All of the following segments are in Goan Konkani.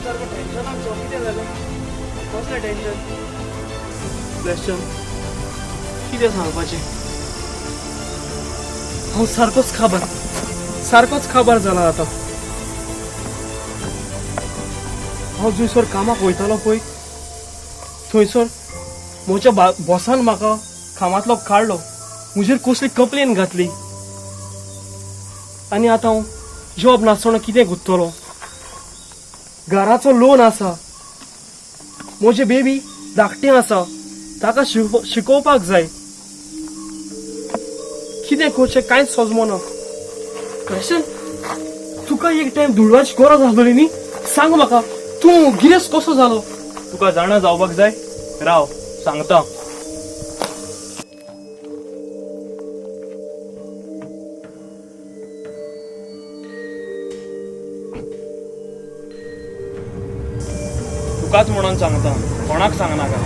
सारको टेन्शनाक सो कितें जालें? कसलें टेन्शन? क्वेश्चन कितें सांगपाचें? हांव सारकोच खाबर, सारकोच खाबर जाला आतां. हांव जंयसर कामाक वयतालो पळय थंयसर म्हज्या बॉसान म्हाका कामांतलो काडलो, म्हजेर कसली कंप्लेन घातली आनी आतां हांव जॉब नासतना कितें गुत्तलो? घराचो लोन आसा, म्हजें बेबी धाकटें आसा, ताका शिकोवपाक जाय. कितें करचें कांयच सजमना. क्वेश्चन, तुका एक टायम दुडवाची गरज आसली न्ही, सांग म्हाका तूं गिरेस्त कसो जालो? तुका जाणा जावपाक जाय? राव सांगता. तुकाच म्हणून सांगता, कोणाक सांगनाका.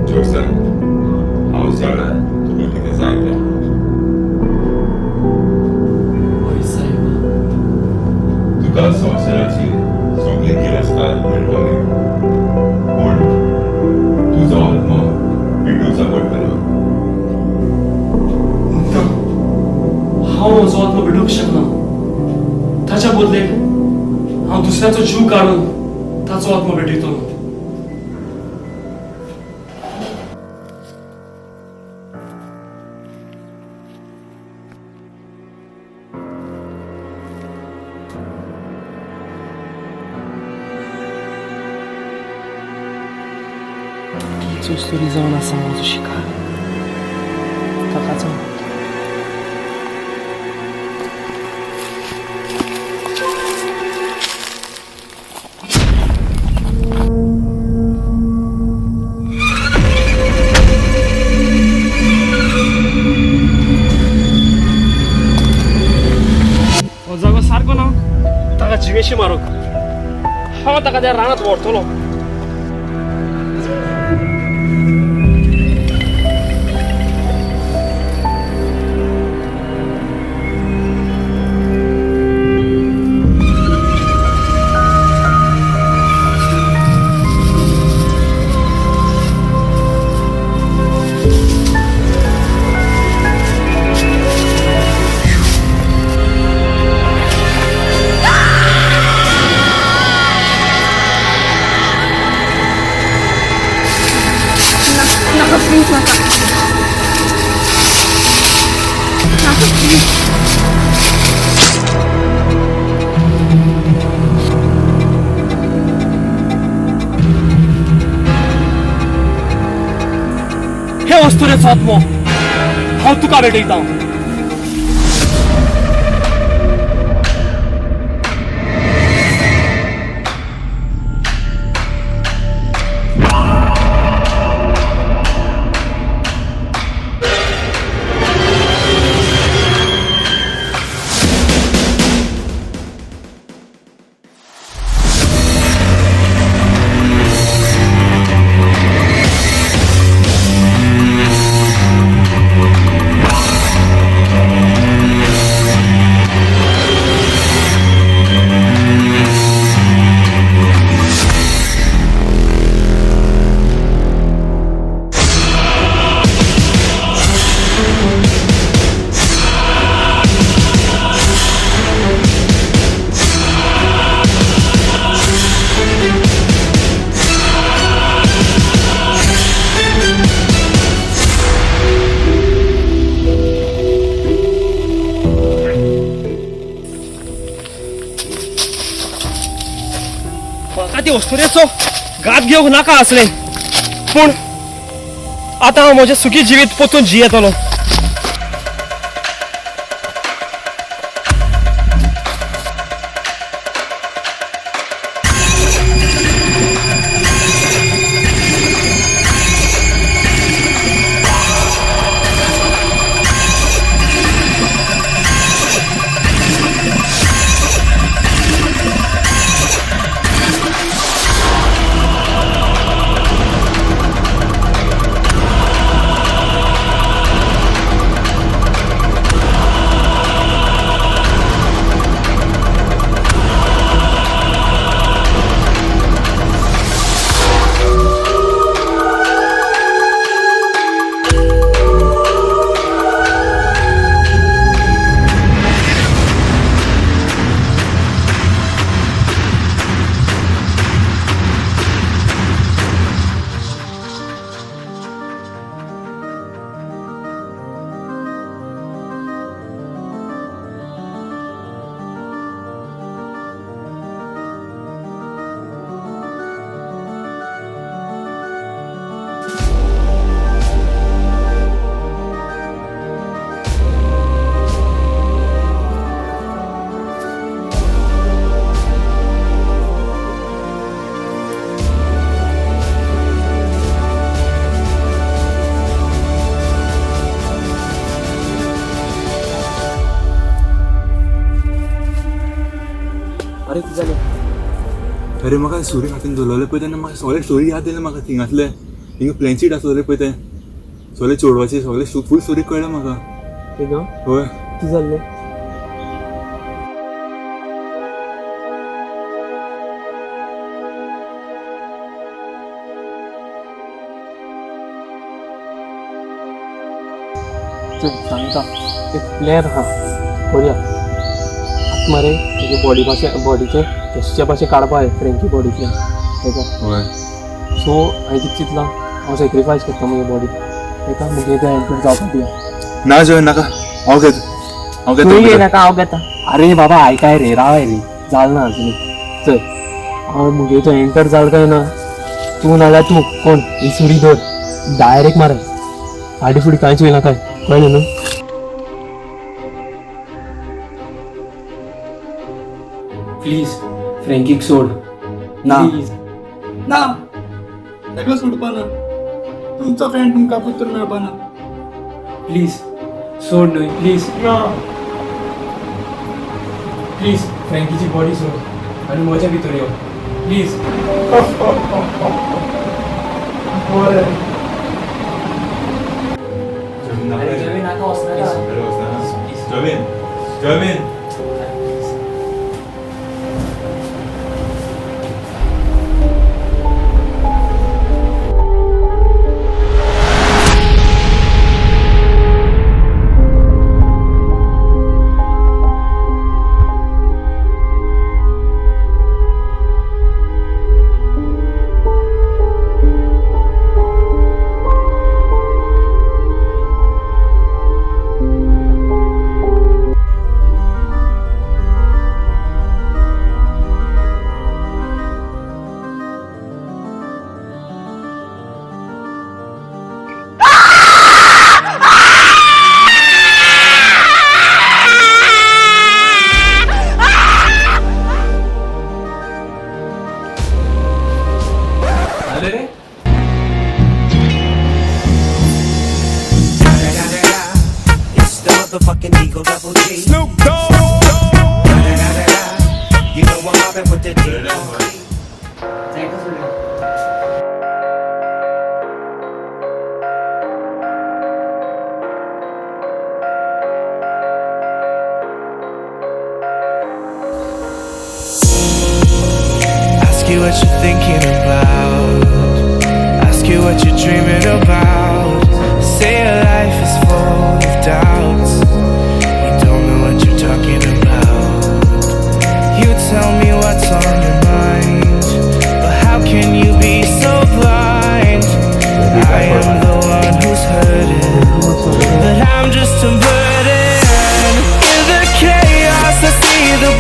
जोसन, हांव जाणा तुका कितें जाय तें. हय सायबा. तुका संवसाराची सगळी गिरेस्ताय मेळटली, पूण तुजो आत्मो पेटूचा पडटलो. ना, हांव म्हजो आत्मो भेटोवंक शकना. ताच्या बदलेक हांव दुसऱ्याचो जीव काडून ताचो आत्मो भेटयतलो. तीच अस्तुरी जावन आसा म्हजो शिकार, ताकाच हांव. हो जागो सारको ना ताका जिवेशी मारूंक. हांव ताका त्या रानांत व्हरतलो. नाका, प्लीज नाका. नाका प्लीज. हे अस्तुरेचो आत्मो हांव तुका भेटयतां. म्हाका ती अस्तुरेचो घात घेवंक नाका आसलें, पूण आतां हांव म्हजें सुखी जिवीत परतून जियेतलो. अरे कितें जालें? अरे म्हाका सुरी हातीन धरलेले पळय तेन्ना म्हाका सगळे स्टोरी याद येयले म्हाका. थिंगासले हिंगा प्लेन सीट आसलेले पळय तें सगळे चेडवाचे सगळे फूल स्टोरी कळ्ळें म्हाका. हिंगा हय. कितें जाल्लें? चल सांगता, एक प्लॅन आहा, करुया. आतां मरे तुजे बॉडी भाशे बॉडीचे चेस्टा भाशेन काडपा जाय फ्रेंकी बॉडींतल्यान तेका. हय. सो हांवें कितें चिंतलां, हांव सॅक्रिफायस करता मुगे बॉडी तेका, मुगे तें एंटर जावपाक दिया. ना जॉय नाका, हांव घेता, हांव तूं घेता. येनाका, हांव घेता. अरे बाबा आयकाय रे, रावाय रे, जाल ना अजून. चल हांव मुगे तो एंटर जाल काय ना, तूं नाल्यार तूं कोण ही सुरी धर, डायरेक्ट मार, फाटी फुडें कांयच वयना काय, कळ्ळें न्हू? प्लीज फ्रँकीक सोड. ना. प्लीज. ना, ताका सोडपा ना. तुमचो फ्रेंड तुमकां पुत्र मेळपा ना. प्लीज सोड न्हय, प्लीज. ना. प्लीज फ्रँकीची बॉडी सोड आनी म्हज्या भितर यो, प्लीज. बरें. अरे नाका, वचनाका. जमीन जमीन. जालें रे. It's the motherfucking Eagle Double G. Snoop Dogg. You know I'm mobbing with the D.R.E. Ask you what you're thinking about. Ask you what you're dreaming about. Say your life is full of doubts. You don't know what you're talking about. You tell me what's on your mind. But how can you be so blind? I am the one who's hurting. But I'm just a burden. In the chaos, I see the